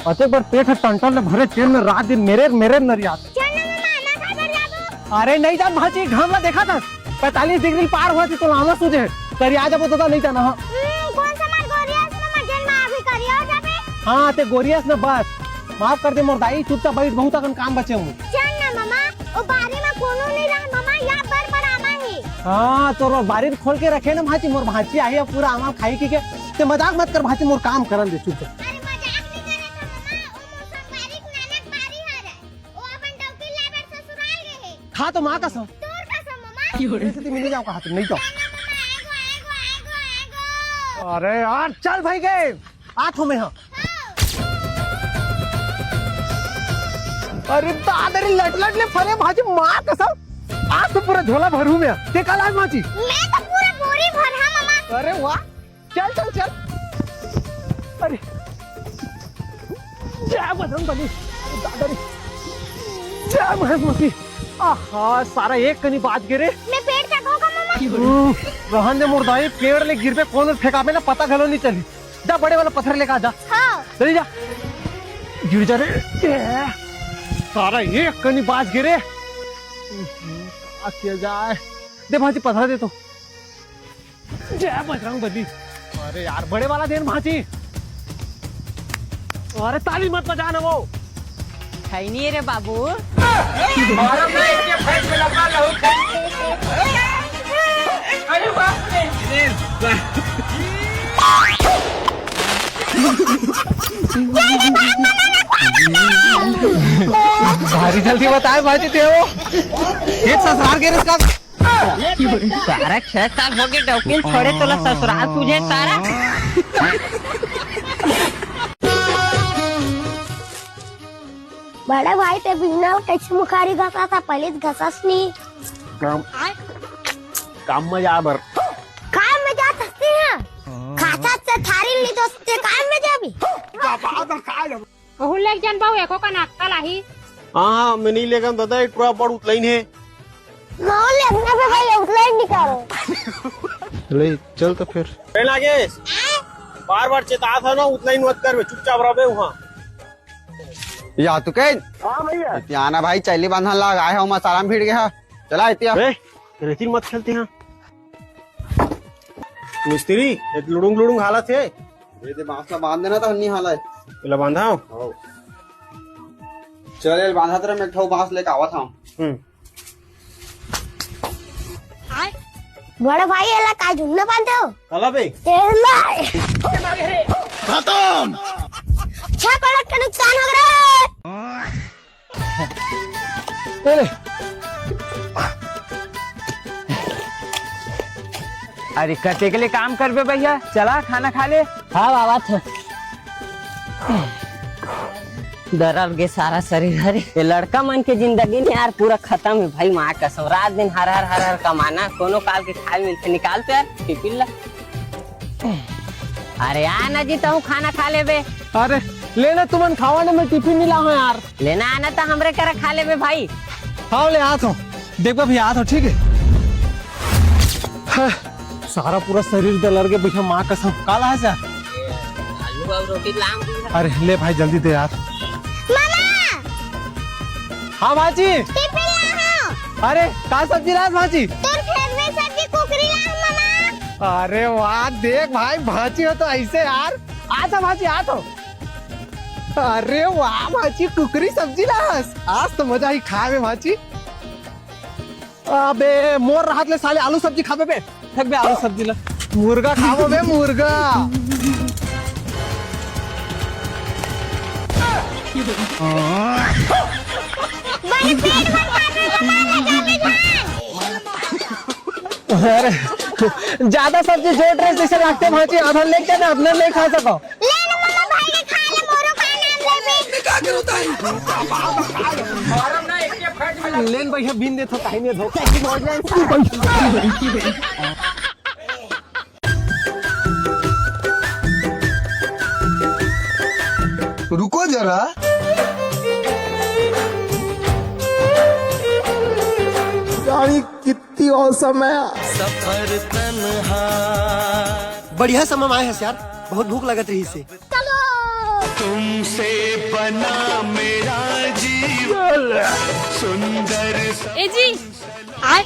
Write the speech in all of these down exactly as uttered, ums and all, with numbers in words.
अतेक बर पेट ह टंटन ले भरे, तेन में रात दिन मेरे मेरे नरियात। चल ना मामा, ना खाए बर जाबो। अरे नहीं जा भांची, घाम ला देखा था, पैंतालीस डिग्री पार हुआ थी तो लामा सूझे। करिया जाबो तो नहीं जाना, हाँ। हम्म, कौन सा मार गोरियास मामा, जेन मार भी करिया हो जाबे। हाँ, ते गोरियास ना बस। माफ कर दे मोर दाई, चुपचाप बैठ, बहुत अकन काम बचे हूँ। चल ना मामा, ओ बारी में कोनो नहीं रहा मामा, या बर बर आमा है। हाँ, तो रो बारी खोल के रखे ना भांची, मोर भांची आई है पूरा आमा खाई की के। ते मजाक मत कर भांची, मोर काम करन दे चुपचाप। अरे मजाक नहीं करे था मामा, ओ मोर संगवारी के नानक बारी हरे। ओ अपन डौकी ले बर ससुराल गए है। खा तो माँ कसम। तोर कसम मामा। ऐसे तो मिल जाओ कहा तुम, नहीं तो। मामा, मामा, आएगो, आएगो, आएगो, आएगो। अरे यार, चल भाई गए। आ तो मैं हाँ। अरे दादा रे, लट लट ले फरे भांची, माँ कसम। आज तो पूरा झोला भरू मैं। ते का लाए भांची? मैं तो पूरा बोरी भर हाँ मामा। अरे वाह, चल चल चल। अरे जय बजरंग बली, दादा रे, जय महेश मसी। आहा, सारा एक कनी बाज गे रे। मैं पेड़ चढ़ाऊंगा मामा। हम्म, रहन दे मोर दाई, पेड़ ले गिरबे, कोन फेंकाबे ना, पता घलो नहीं चली। जा बड़े वाला पत्थर लेके आ जा। हाँ। चली जा। गिर जा रे। ए, सारा एक कनी बाज गे रे। हम्म, का किया जाए? दे भांची पत्थर दे तो। जय बजरंग बली। अरे यार, बड़े वाला देन भांची। अरे ताली मत बजा ना वो। खैनी रे बाबू। अरे बाप रे। भारी जल्दी बताए भांची ते हो। एक ससुराल के रिश्ता। सारा छह साल हो गए डौकिन छोड़े, तोला ससुराल सूझे सारा। बड़े भाई ते बिहना ल कैसे मुखारी घसा था, पहले तो घसस नहीं। काम, काम में जा बर। काम में जा सकते हैं। खाता से थारी नहीं दोस्ते काम में जा भी। ओहू लेग जन बाऊ, एको कन अक्कल आही। हाँ, हाँ, मैं नहीं लेगन दादा, एक टुरा बड़ उतलाइन है। माहौल अपना पे भाई उतलाइन निकालो। ले, चल तो फिर। ए नागेश, बार बार चेतात है ना, उतलाइन मत करबे, चुपचाप रहबे वहाँ। या तू कह। हाँ भैया। इतियाना भाई, चैली बांधन लाग आए हो, मसाला में भिड़ गया। चला इतिया। ए, रेती मत खेलते हैं। मिस्त्री, एक लुड़ुंग लुड़ुंग हालत है। ये दे बांस ला बांध देना तो हन्नी हालत। एला बांधा हो? हो। चल, एला बांधा तेरा, मैं एक ठो बांस लेके आवत हूँ। हम्म। बड़े भाई, एला का झुन्ना बांधे हो? काला बे? एला। खत्म। छह करोड़ का नुकसान हो गया। ए ले। अरे कतेक ले काम करबे भैया, चला खाना खा ले। हाँ बाबा, थो दरद गे सारा शरीर। अरे ये लड़का मन के जिंदगी ने यार पूरा खत्म है भाई, माँ कसम। रात दिन हर हर हर हर कमाना, कोनो काल के खाए मिलते निकाल तो यार टिफिन ला। अरे आ ना जी, तहूँ खाना खा लेबे। अरे लेना, तुमन खावा ना, मैं टिफिन नहीं लाऊं यार। लेना आना तो हमरे करा खा लेबे भाई। हाँ ले आत हो, देखबा भैया आत हो, ठीक है। हाँ, सारा पूरा शरीर दलर के भैया, माँ कसम। का लाहा जा? आलू और रोटी लाम दी। अरे ले भाई जल्दी दे यार। मामा! हाँ भांची। टिफिन लाहा। अरे का सब्जी लाहा भांची? तोर फेवरेट सब्जी कुकरी लाहा मामा। अरे वाह, देख भाई, भांची हो तो ऐसे यार। आ जा भांची, आ तो। अरे वाह भांची, कुकरी सब्जी लाहस। आज तो मजा ही खाए में भांची। अबे मोर राहत ले साले आलू सब्जी खाबे बे। फेंक बे आलू सब्जी ला। मुर्गा खाबो बे, मुर्गा। बड़े पेट भर खाबे, लगा लगा में जान। अरे, ज्यादा सब्जी जोड़ रहे जैसे लगते भांची, आधा लेके जाना, अपना नहीं खा सको। ले ना मामा, भाई के खा ले, मोरो का नाम लेबे। लेन भैया, बीन दे तो काहे नहीं धोखा की बोल रहे हैं। रुको जरा। यानी कितनी औसम है। सफर तन्हा। बढ़िया समय में आए हस यार, बहुत भूख लगत रहिसे। चलो। तुमसे बना मेरा जीवन सुंदर सा। ए जी, आय,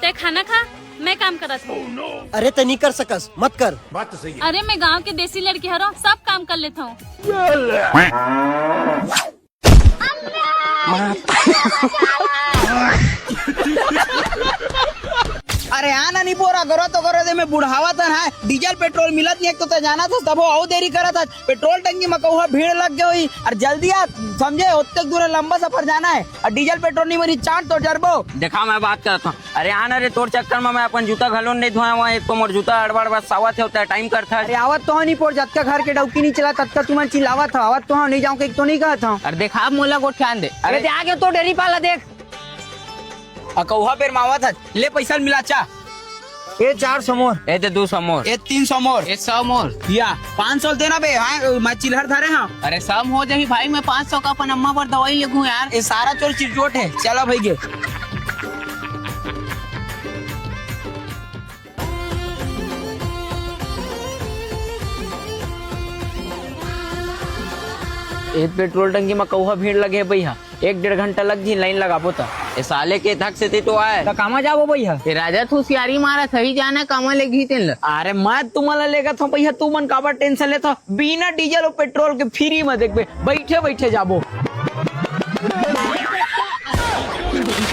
ते खाना खा, मैं काम करत हूँ। अरे, ते नहीं कर सकस, मत कर। बात तो सही है। अरे, मैं गांव के देसी लड़की हरों, सब काम कर लेत हूँ। अरे आ ना निपोरा, गोरो तो गोरो दे में बुढ़ावा तन है, डीजल पेट्रोल मिलत नहीं, एक तो ते जाना था, तबो अउ देरी करत है। पेट्रोल टंकी में कहूँ भीड़ लग गई हुई, और जल्दी आ, समझे, ओतक दूर लंबा सफर जाना है, और डीजल पेट्रोल नहीं मिली, चाट तो डरबो। देखा, मैं बात करत हूँ। अरे आ ना रे, तोर चक्कर में मैं अपन जूता घलो नहीं धोया हुआ, एक तो मोर जूता अड़बड़ बस आवत है, उतना टाइम करता है। अरे आवत तो नहीं पोर, जतका घर के डौकी नहीं चला, ततका तुमन चिल्लावत हो, आवत तो नहीं जाऊँ, एक तो नहीं कहत हूँ। अरे देखा, अब मोला गोठियान दे। अरे अरे दे आगे तो डेरी पाला देख। अकौहा बेर मावत हस, ले पैसा मिला चा। ए चार सौ मोर। ए दे दू सौ मोर। ए तीन सौ मोर। ए सौ मोर। या पाँच सौ देना बे, हाँ, मैं चिल्हर धरे हाँ। अरे सम हो जाही भाई, मैं पाँच सौ का अपन अम्मा बर दवाई लेगू यार। ए सारा चोर चिरचोट है, चला भाई गे। ए पेट्रोल टंकी म कौहा भीड़ लगे हे भैया। एक डेढ़ घंटा लग जी लाइन लगाबो त। ए साले के थक से ते तो आए। त कामा जाबो भैया? ए राजा, तू सियारी मारा, सही जाना कामा ले घी तेन ल। अरे मैं तुमन ल लेगत हूँ भैया, तू मन काबर टेंशन लेत हो? बिना डीजल और पेट्रोल के फ्री में देखबे, बैठे बैठे जाबो।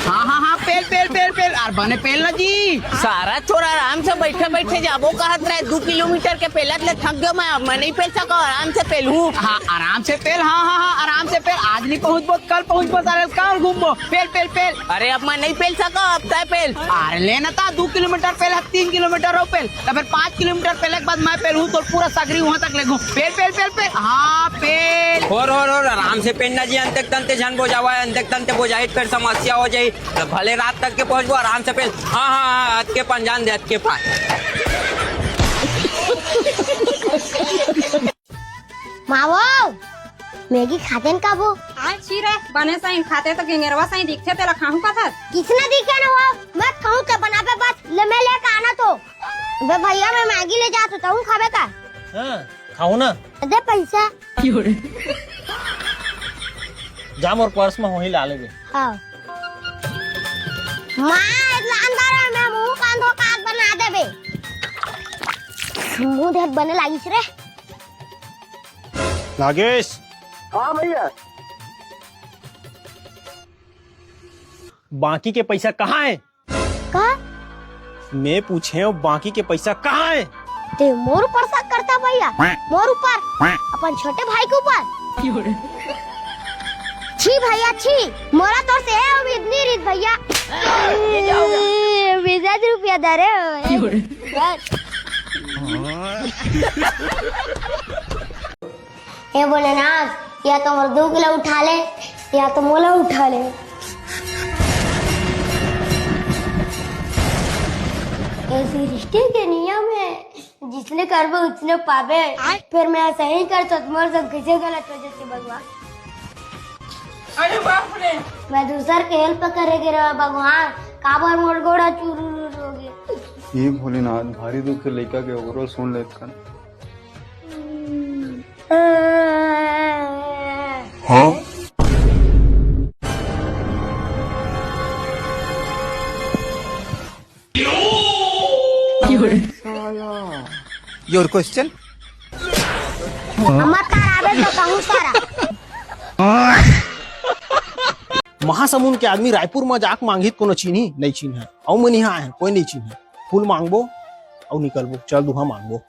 हाँ हाँ हाँ, पेल पेल पेल पेल, आर बने पेल ना जी। सारा छोरा आराम से बैठे बैठे जाबो कहत रहे, दू किलोमीटर के पेलत ले थक गयो मैं, अब मैं नहीं पेल सको, आराम से पेलहूँ। हाँ, आराम से पेल, हाँ हाँ हाँ, आराम से पेल, आज नहीं पहुँचबो, कल पहुँचबो, सारे कल घूमबो, पेल पेल पेल। अरे अब मैं नहीं पेल सको, अब तय पेल। अरे लेना था, दू किलोमीटर पेल, तीन किलोमीटर रो पेल, तो फिर पाँच किलोमीटर पेले के बाद मैं पेलहूँ तो पूरा सगरी वहाँ तक लेगू। पेल पेल पेल पेल, हाँ पेल। और और और आराम से पेलना जी, अंते तंते झन बोझावा, अंते तंते बोझाई फिर समस्या हो जाई। तो भले रात तक के पहुँचबो आराम से पेल। हाँ हाँ हाँ, अतके पान जान दे, अतके पान। मावो, मैगी खातेन का वो? आय छी रे, बने सही खाते तो गेंगेरवा सही दिखथे, तेला खाहू का था? किसने दिखे ना वो? मत खाऊं के बनाबे बस, ले मैं लेके आना तो। अबे भैया, मैं मैगी ले जात हूँ, तहूँ खाबे का? हाँ, खाओ ना। दे पैसा। जा मोर पर्स में होही ला लेबे। हाँ। माँ, इतना अंदर है, मैं मुंह कान धो काट बना देबे। मुंह देख बने लागिस रे। नागेश। हाँ भैया। बाकी के पैसा कहाँ है? का? मैं पूछे हूँ, बाकी के पैसा कहाँ है? ते मोर ऊपर शक करता भैया, मोर ऊपर, अपन छोटे भाई के ऊपर। छी भैया छी, मोला तोर से ए उम्मीद नहीं रहिस भैया। बीस हजार रुपया दे रहे हो। हे भोलेनाथ, या तो मोर दुख ला उठा ले, या तो मोला उठा ले। ये सृष्टि के नियम है, जिसने करबे उसने पाबे। फिर मैं ऐसा ही कर तो तुम्हारे साथ कैसे गलत हो जाती भगवान? अरे बाप रे! मैं दूसर के हेल्प करे गे रहा भगवान, काबर मोर गोड़ा चूर हो गया। हे भोलेनाथ, भारी दुख के लइका के ओकरो सुन लेत हन। हाँ? Your question? हमर तार आवे तो कहूँ सारा। महासमुंद के आदमी रायपुर म जाके मांगही त कोनो चिन्ही? नहीं चिन्हे। अउ मन इहाँ आए हे, कोई नहीं चिन्हे। फूल मांगबो, अउ निकलबो, चल दुहा मांगबो।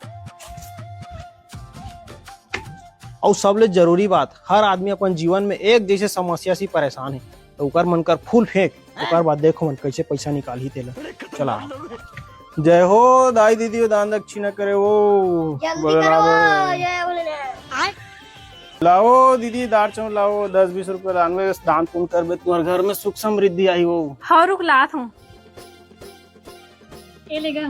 अउ सबले जरूरी बात, हर आदमी अपन जीवन में एक जैसे समस्या से परेशान हे, तो ओकर मन कर फूल फेंक, ओकर बाद देखो मन कैसे पैसा निकालही तेला। चला। जय हो दाई दीदी, दान दक्षिणा करे वो। जल्दी बोले करो, रावो। जय बोले ना। लाओ दीदी, दार चाउर लाओ, दस बीस रुपया दान में दान पुण्य करबे, तुम्हारे घर में सुख समृद्धि आई हो। हाँ, रुक लात हूँ। ए लेगा।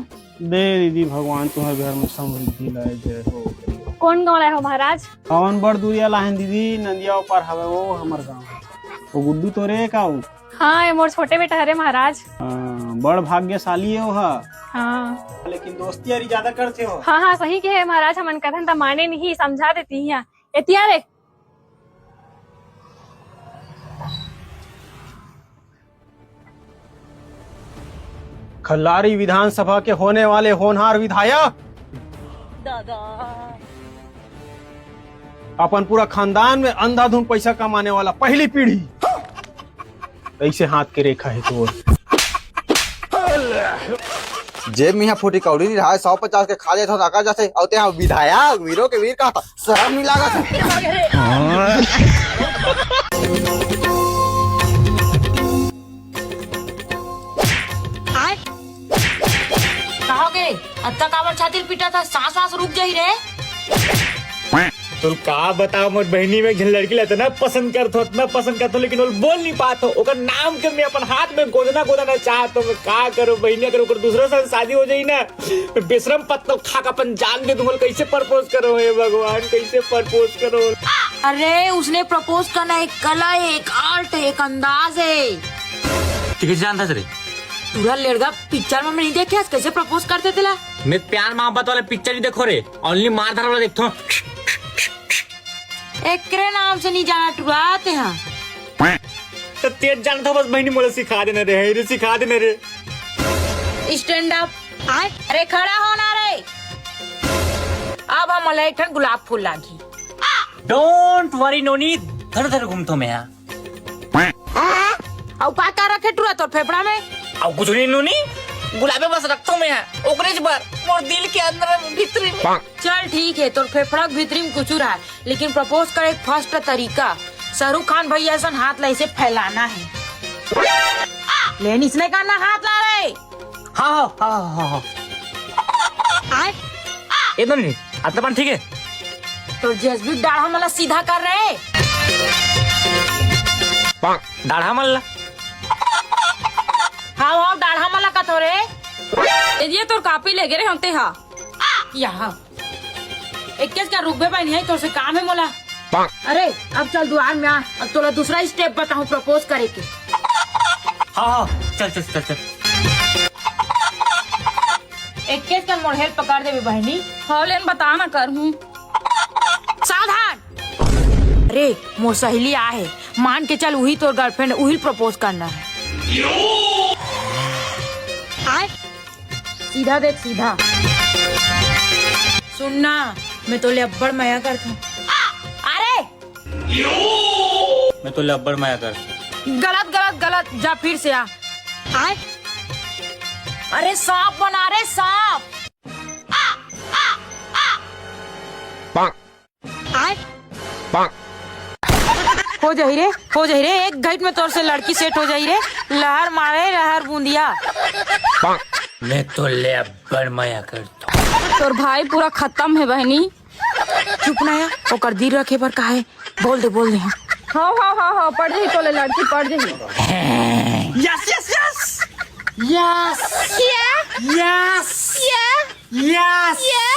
दे दीदी, भगवान तुम्हारे घर में समृद्धि लाए, जय हो। कौन गाँव लाए हो महाराज? हमन बड़ दूरिया लाहन दीदी, नंदिया ऊपर हवे वो हमर गाँव। वो गुड्डू तो रे का वो? हाँ, ये मोर छोटे बेटा हरे महाराज। हाँ, बड़ भाग्यशाली है वो हा। हाँ। लेकिन दोस्ती यारी ज्यादा करते हो। हाँ, हाँ, सही कहे महाराज, हमन कथन त माने नहीं, समझा देती यहाँ। एतिया रे। लारी विधानसभा के होने वाले होनहार विधायक, दादा। अपन पूरा खानदान में अंधाधुंध पैसा कमाने वाला पहली पीढ़ी। ऐसे हाथ के रेखा है तोर। जेब में यहाँ फूटी कौड़ी नहीं रहा है, सौ पचास के खा लेथो, ताका जाथे, अउ ते हाँ विधायक, वीरों के वीर कहता, शर्म नहीं लागत है? आय? का हो गे? अत्ता काबर छाती ल पीटा था? सांस वास रुक जाही रे। तुल का बताओ, मोर बहिनी में एक झन लड़की ला इतना पसंद करथो, इतना पसंद करथो, लेकिन वो बोल नहीं पाथो। ओकर नाम के मैं अपन हाथ में गोदना गोदना चाहत हूँ। मैं का करूँ बहिनी, अगर ओकर दूसरा साथ शादी हो जाही ना, मैं बेशरम पत्तल खा के अपन जान दे दूंगा। कैसे प्रपोज करो हे भगवान, कैसे प्रपोज करो? अरे, उसने प्रपोज करना एक कला है, एक आर्ट है, एक अंदाज है। ठीक है, जानता रे। पूरा लेड़गा पिक्चर में नहीं देखे, कैसे प्रपोज करते तेला? मैं प्यार मोहब्बत वाला पिक्चर नहीं देखो रे, only मारधाड़ वाला देखता हूँ। एकरे नाम से नहीं जाना टुरा ते हाँ। तो तेज जानता बस बहिनी मोला सिखा देना रे, हे रे सिखा देना रे। Stand up. अरे खड़ा होना रे। अब हम एक ठन गुलाब फूल लागी। Don't worry नोनी, धर धर घूमतो मैं यहाँ। अउ का का रखे टुरा तोर फेफड़ा में? अउ कुछ नहीं नोनी, गुलाबे बस रखतो मैं यहाँ, ओकरे ज बर मोर दिल के अंदर भीतरी में। चल ठीक है, तोर फेफड़ा के भीतरी में कुछ रहा, लेकिन प्रपोज करे के फर्स्ट तरीका शाहरुख खान भैया ऐसा हाथ ला ऐसे फैलाना है। ले इसने करना, हाथ ला रे। हाँ, हाँ, हाँ, हाँ, हाँ। आय? ए नोनी, अतना पान ठीक है? तो जेसबी डाढ़ा मला सीधा कर रे। डाढ़ा मला? हाँ, हाँ, डाढ़ा मला कथो रे। ए, ये तोर कापी ले गे रे, हम ते हा। यहाँ। इक्कीस का रुकबे बहिनी, तोर से काम है मोला। अरे, अब चल दुआर में आ, अब तोला दूसरा स्टेप बताऊं प्रपोज करे के। हाँ, हाँ, चल, चल, चल, चल। इक्कीस का मोर हेल्प कर देबे बहिनी। हाँ, लेन बता ना कर हूँ। सावधान। अरे, मोर सहेली आ है, मान के चल, उही तोर गर्लफ्रेंड, उही प्रपोज करना है। आय? सीधा देख, सीधा। सुन ना, मैं तोले अब्बड़ मया करथूं। अरे! मैं तोले अब्बड़ मया करथूं। गलत, गलत, गलत, जा फिर से आ। आय? अरे सांप बना रे, सांप। आय? हो जाही रे, हो जाही रे, एक घाइट में तोर से लड़की सेट हो जाही रे। लहर मारे, लहर बूंदिया। मैं तोले अब्बड़ मया करथूं। तोर भाई पूरा खत्म है बहिनी। चुप ना या, ओकर दिल रखे बर का है? बोल दे, बोल दे। हाँ, हाँ, हाँ, हाँ, पड़ जाही तोले लड़की, पड़ जाही। Yes, yes, yes। Yes। Yes। Yes।